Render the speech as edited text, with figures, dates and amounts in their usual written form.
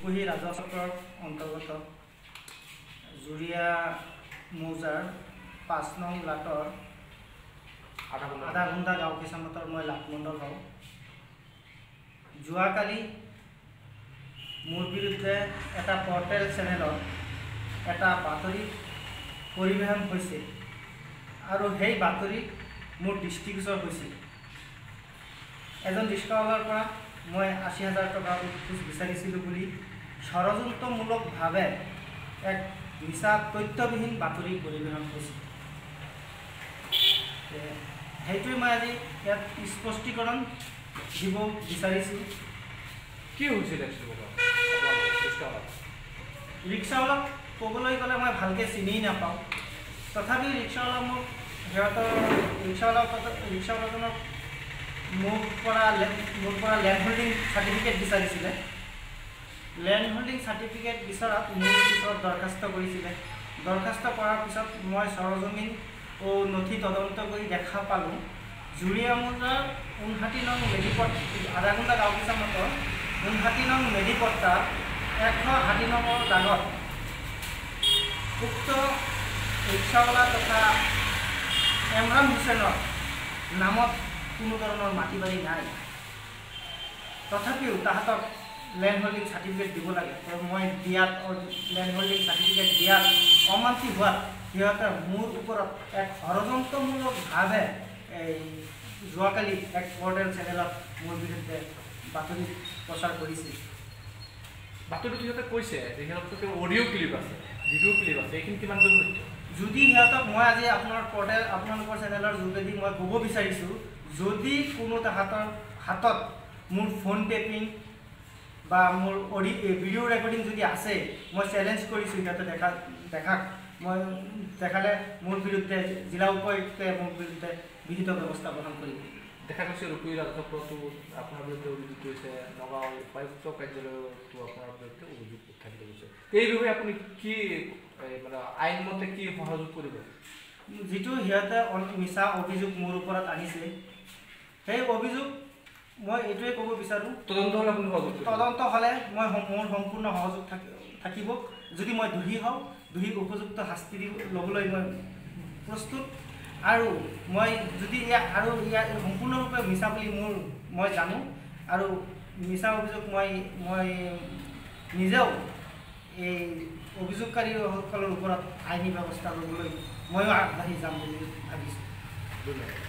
ৰূপহী ৰাজহ চক্ৰৰ অন্তৰ্গত জুৰীয়া মৌজাৰ 5 নং লাটৰ আধাঘণ্টা গাঁও কিচামতৰ মই লাট মণ্ডল হওঁ। যোৱাকালি মোৰ বিৰুদ্ধে এটা পৰ্টেল চেনেলত এটা বাতৰি পৰিৱেশন হৈছে আৰু সেই বাতৰি মোৰ দৃষ্টিগোচৰ হৈছিল। এজন ৰিক্সাৱালাৰ পৰা মই 80,000 টকা উৎকোচ বিচাৰিছিলোঁ বুলি ষড়যন্ত্ৰমূলকভাৱে এক মিছা তথ্যবিহীন বাতৰি পৰিৱেশন হৈছিল। সেইটোৱে মই আজি ইয়াত স্পষ্টীকৰণ দিব বিচাৰিছোঁ। কি হৈছিল? ৰিক্সাৱালাক ক'বলৈ গ'লে মই ভালকৈ চিনি নাপাওঁ, তথাপি ৰিক্সাৱালা মোক সিহঁতৰ ৰিক্সাৱালাজনক মোৰ পৰা লেণ্ড হোল্ডিং চাৰ্টিফিকেট বিচাৰিছিলে। লেণ্ড হোল্ডিং চাৰ্টিফিকেট বিচৰাত মোৰ পিছত দৰখাস্ত কৰিছিলে। দৰখাস্ত কৰাৰ পিছত মই সৰজমিন ও নথি তদন্ত কৰি দেখা পালোঁ জুৰীয়া মৌজাৰ 59 নং মেডিপট আধাঘণ্টা গাঁও কিচামতৰ 59 নং মেডিপট্টা 160 নম্বৰ দাগত উক্ত ৰিক্সাৱালা তথা এমৰান হুছেইনৰ নামত কোনো ধৰণৰ মাটি বাৰী নাই, তথাপিও তাহাঁতক লেণ্ড হোল্ডিং চাৰ্টিফিকেট দিব লাগে। মই দিয়াত লেণ্ড হোল্ডিং চাৰ্টিফিকেট দিয়াত অমান্তি হোৱাত সিহঁতে মোৰ ওপৰত এক ষড়যন্ত্ৰমূলকভাৱে এই যোৱাকালি এক পৰ্টেল চেনেলত মোৰ বিৰুদ্ধে বাতৰি প্ৰচাৰ কৰিছিল। বাতৰিটো সিহঁতে কৈছে যে সিহঁতৰ অডিঅ' ক্লিপ আছে, ভিডিঅ' ক্লিপ আছে, এইখিনি কিমান দূৰ সত্য? যদি সিহঁতক মই আজি আপোনাৰ পৰ্টেল আপোনালোকৰ চেনেলৰ যোগেদি মই ক'ব বিচাৰিছোঁ, যদি কোনো তাহাঁতৰ হাতত মোৰ ফোন টেপিং বা মোৰ ভিডিঅ' ৰেকৰ্ডিং যদি আছে, মই চেলেঞ্জ কৰিছোঁ সিহঁতে দেখাক, মই দেখালে মোৰ বিৰুদ্ধে জিলা উপায়ুক্তই মোৰ বিৰুদ্ধে বিহিত ব্যৱস্থা গ্ৰহণ কৰিব। দেখা গৈছে ৰূপহী ৰাজহ চক্ৰতো আপোনাৰ বিৰুদ্ধে অভিযোগ কৰিছে, নগাঁও উপায়ুক্ত কাৰ্যালয়তো আপোনাৰ বিৰুদ্ধে অভিযোগ উত্থাপিত কৰিছে। এই বিষয়ে আপুনি কি মানে আইনমতে কি সহযোগ কৰিব? যিটো সিহঁতে মিছা অভিযোগ মোৰ ওপৰত আনিছে, সেই অভিযোগ মই এইটোৱে ক'ব বিচাৰোঁ, তদন্ত হ'লে আপুনি সহযোগ কৰিব? তদন্ত হ'লে মই মোৰ সম্পূৰ্ণ সহযোগ থাকিব। যদি মই দোষী হওঁ, দোষীক উপযুক্ত শাস্তি ল'বলৈ মই প্ৰস্তুত। আৰু মই যদি ইয়াৰ সম্পূৰ্ণৰূপে মিছা বুলি মই জানো আৰু মিছা অভিযোগ মই নিজেও এই অভিযোগকাৰীসকলৰ ওপৰত আইনী ব্যৱস্থা ল'বলৈ ময়ো আগবাঢ়ি যাম বুলি ভাবিছোঁ। ধন্যবাদ।